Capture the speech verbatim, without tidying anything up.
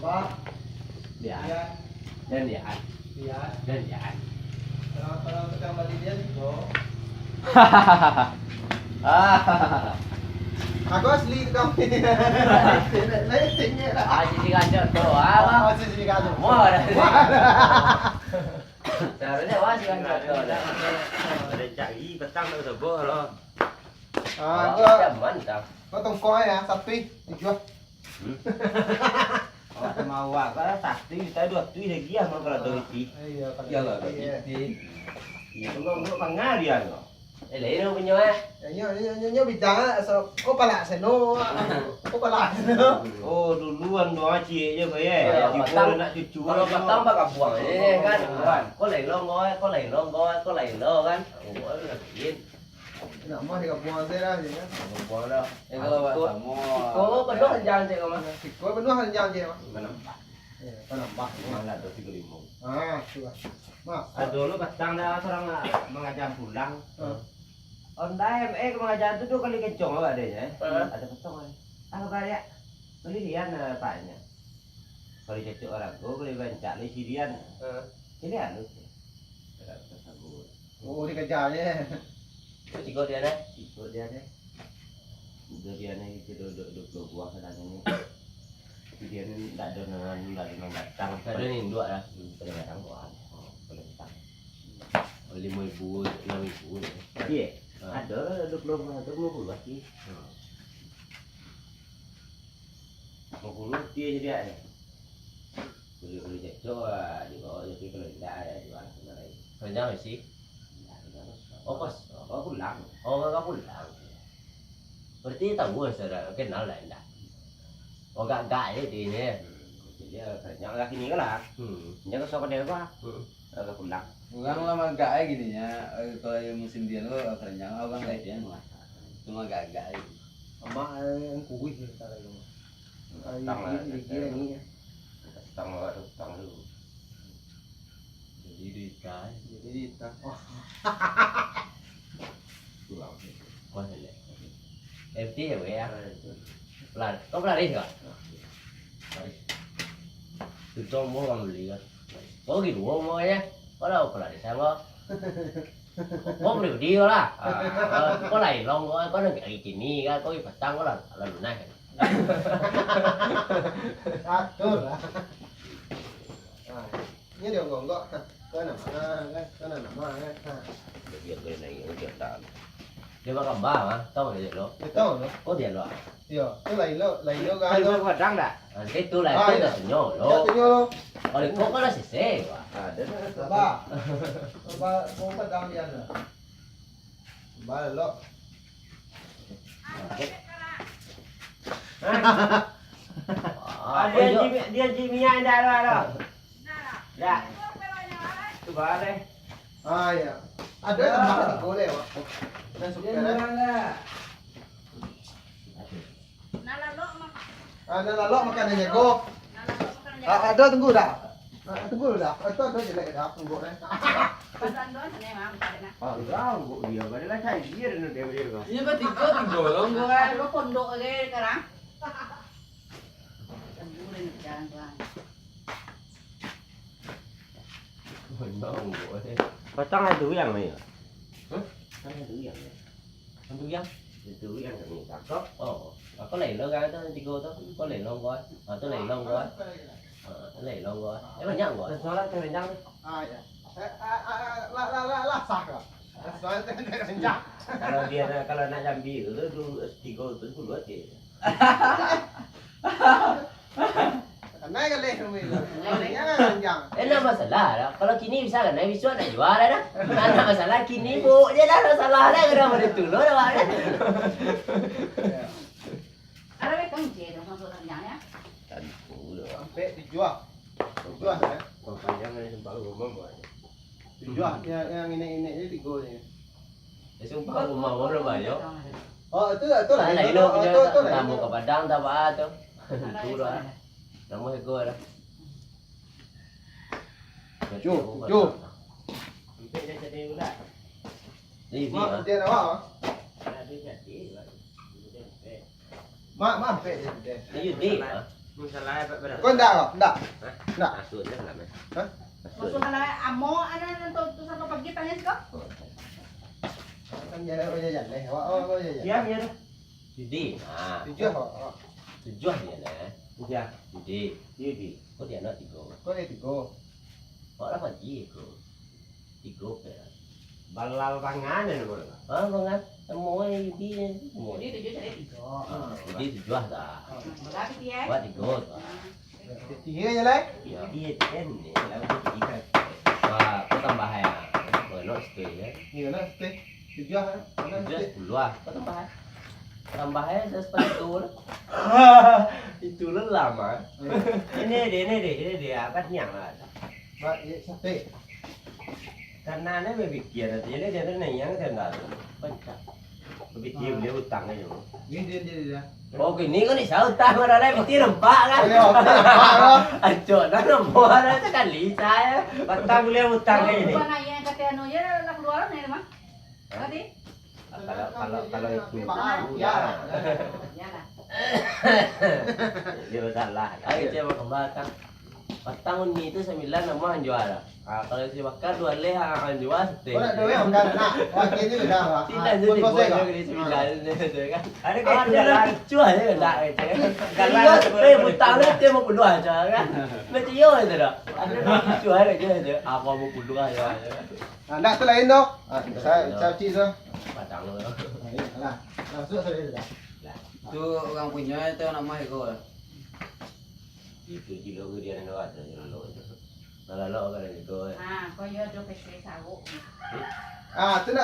Pak. Lihat. Lihat. Dan lihat. Lihat. Dan lihat. Kalau, kalau tukang bali dia juga. Aku asli tukang bali. Lain tinggi lah. Ah, sisi kancok tu. Ah, oh, sisi kancok. Wah, dah. Seharusnya wah sisi kancok tu. Ada cari petang tak sabar lah. Ah, kau, kau tongkok ya, sapi dijual. Hmm. Awak sama awak, kalau satu juta dua ratus lagi lah, kalau ada iti. Iya, kalau iti, iya. Iya, kalau untuk pangarian kau. Eh, lain orang punya, eh. Ya, nyo, nyo, nyo, nyo bintang, asal, oh, palak seno. Oh, palak seno. Oh, duluan doa ciek je, kau, ya. Iya, tibo patang, nak cucu kalau je, patang kau. Bakabuang je, kan. Kan. Kau lain lo, kau, kau lain lo, kau, kau lain lo, kan. Oh, lain. Nak mah di kampung ase lah, je kan. Kampung dah. Eh, kalau siko, awak samo, siko penuh ranjang cek kau mah. Siko penuh ranjang cek mah. Manambah. Ya, panambah. Malah tu tigo limo. Ah, tu lah. Mas. Ado lo patang dah surang mangaja pulang. Ah. Onda M E ka mangaja tu duo kali kencong awak deh, eh. Ah. Ado patang, eh. Apa baliak? Bali lian, eh, paknyo. Kalau cocok orang ko, kalau rancak lai sirian. Ha. Jadi anu tu. Tidak tersambung. Oh, dikejar je. Cukup dia dah. Cukuuk dia dah. Udah dia ni, kita duduk, duduk dua buah kadang ni. Tapi dia ni tak ada nang, tak ada nang datang. Tak ada ni, dua lah. Hmm, kadang-kadang buah. Oh, kadang-kadang. Oh, lima ribu, enam ribu je. Tapi, eh, ha, ada lah dua puluh, dua puluh lagi. Hmm. Mangkulu rupiah jadi ai. Buli-buli cocok, ah, dibawa, tapi kalau indak, ah, jual sana lai. Ranjang isi? Indak, ranjang kosong. Oh, kosong. Oh, pulang. Oh, ka pulang. Berarti tahu lah, saudara. Kenal lah, indak? Oh, gak-gak je di ini. Hmm. Jadi, ah, ranjang lah kini lah. Hmm. Ranjang kosong pada apa? Hmm. Agak pulang. Urang lah magak ai gini nya, eh, kalau musim dian tu, eh, kerenyang lah urang lai dian lah. Cuma agak-agak ai. Amak, eh, kuih je kata lagu. Ai, petang lah, gigi, gigi petang. Lagi ya. Petang lah, petang tu. Jadi duit kai. Jadi duit kai. Oh. Pulang. Wah, elek. F T ya, weh, ya. Pelan. Kau pelaris kau? Tuntun mau orang beli kan. Kau gitu, mau ya. Kau dah pelaris sama. Kau pribadi kau lah. Ah, kau, kau lain long kau, kau nak hari kini kan, kau petang kau lah, lalu naik. Atur lah. Nah. Nyo dia onggok-onggok, ha, kau nak ma, kan? Kau nak ma, kan? Ha. Dia biar kau naik, dia tak. Dia makan bah, ha? Tahu dia lo? Dia tahu lo. Oh, dia lo. Yo, tu lain lo, lain lo kan. Ada lo. Padang tak? Ah, itu lah, ah, itu ya. Dah tunyo lo. Dah tunyo lo. Kalau kau kalau sese, wah. Ah, dia dah. Apa? Apa, kau padang dia lo. Balok. Ah, dia Jimmy, dia Jimmy yang dah lah, dah. Dah. Tu bareh. Ah, ya. Ada tambah tiga leh, Wak. Dan suka, eh. Nah, lalok mak- Ah, nan lalok makan nan jago. Nan lalok makan nan jago. Ah, ada tunggu dah. Ah, tunggu dah. Ada, ada jelek dah, tunggu dah. Pasal tuan sini, Mam, tak ada. Ah, tahu kok dia. Padahal saya dia dan dia, dia, Bang. Iya, bertiga, tiga orang, Bang. Ada pondok lagi sekarang. Tunggu deh, jalan, Bang. Menang, boy. Patang ado yang ni. Hah? Patang ado yang ni. Ado yang? Itu yang kami tangkap. Oh, aku lain lo kan tu, tiga tu. Kau lain lo kau. Ah, tu lain lo kau. Ah, lain lo kau. Eh, banyak kau. Soalan tu banyak. Ah, ya. Eh, ah, ah, ah, lah, lah, lah, lah, sah kau. Soalan tu banyak. Kalau dia nak, kalau nak jambi tu, tu tiga tu dulu aja. Kanai kaleh kami tu. Kanai. Jangan, jangan. Eh, ndak masalah lah. Kalau kini bisa kanai, bisuak ndak jua lah dah. Ndak masalah, kini buk je lah, ndak salah lah, kada pada tu lo dah, kan? Ada weh kunci tu, masuk ranjang, ya? Tantu lah. Sampai tujuah. Tujuah, ya? Kau panjang ni sempat rumah buat. Tujuah, yang, yang ini, ini je tiga je. Eh, sumpah, rumah orang banyak. Oh, itu lah, itu lah. Ah, lain lo punya, itu, itu lah, tamu itu. Ke Padang, tak apa tu. Itu lah. Nama ego lah. Tujuh, tujuh. Jadi, mak, ah. Dia awak, ah. Mak, mak, pek dia, dia. Ini dia, ah. Masalah apa berapa? Kau ndak, kau? Ndak? Hah? Ndak. Maksudnya lah, Mas. Hah? Maksudnya lah, amo, anak, anak tu, tu sampai pagi tanya sih, kok? Kan jalan, oh, jalan, eh. Awak, awak, awak, jalan. Iya, iya, dah. Judi. Nah. Tujuh, awak, awak. Tujuh dia, nah. Tujuh. Judi. Judi. Kok dia anak tiga? Kok dia tiga? Awak lah pagi, kok. Tigo pek. Balal tangan ado, Bang. Ah, Bang, ah. Samo judi, samo. Judi tujuh cari tigo. Ah, judi tujuh dah. Oh, berapa dia? Buat tigo dah. Tigo je lah. Iya, iya, kan. Ni, lalu tigo. Wah, kau tambah ya. Kau nak stay ya. Iya, nak stay. Tujuh, ah. Mana tujuh stay? Sepuluh ah. Kau tambah. Tambah ya, sepuluh tu lah. Itu lah lama. Iya. Ini dia, ini dia, ini dia. Apa ni yang ada? Mak, ya, sate. Karena ane bapikir, jadi dia tu naiang dia enggak tu. Pencak. Bapikir beli utang aja. Ini dia, dia, dia. Oh, kini kau ni sautang orang lain, pasti nampak kan? Iya, nampak lah. Acok dah nampak lah sekali saya. Patang beli utang kayak ini. Bukan naiang kata anu je lah keluar ni mah. Tadi? Kalau, kalau, kalau itu, ya. Iyalah. Dia salah. Ayo, cewek kembang. Patang ni tu sambilan nama anjual. Ah, kalau si bakar dua leh, ah, anjual seteh. Kau nak duit, bukan nak. Wah, kini dah, Pak. Tidak jadi buat lagi sembilan ni, kan. Ada kayak itu lah. Cuah je, tak, gitu. Kalau seteh, butang dia, dia mau puluh aja, kan. Macam yo itu dah. Ada cuah aja, aja. Apa mau puluh aja. Ah, ndak tu lain tu. Ah, saya, saya cik tu. Patang tu. Ah, iyalah. Masuk saya tu dah. Lah. Tu orang punya tu nama ego. Itu jilo ke dia nak ada jilo. Kalau lo kalau ego. Ah, kau yo tu kecil sawo. Ah, tu nak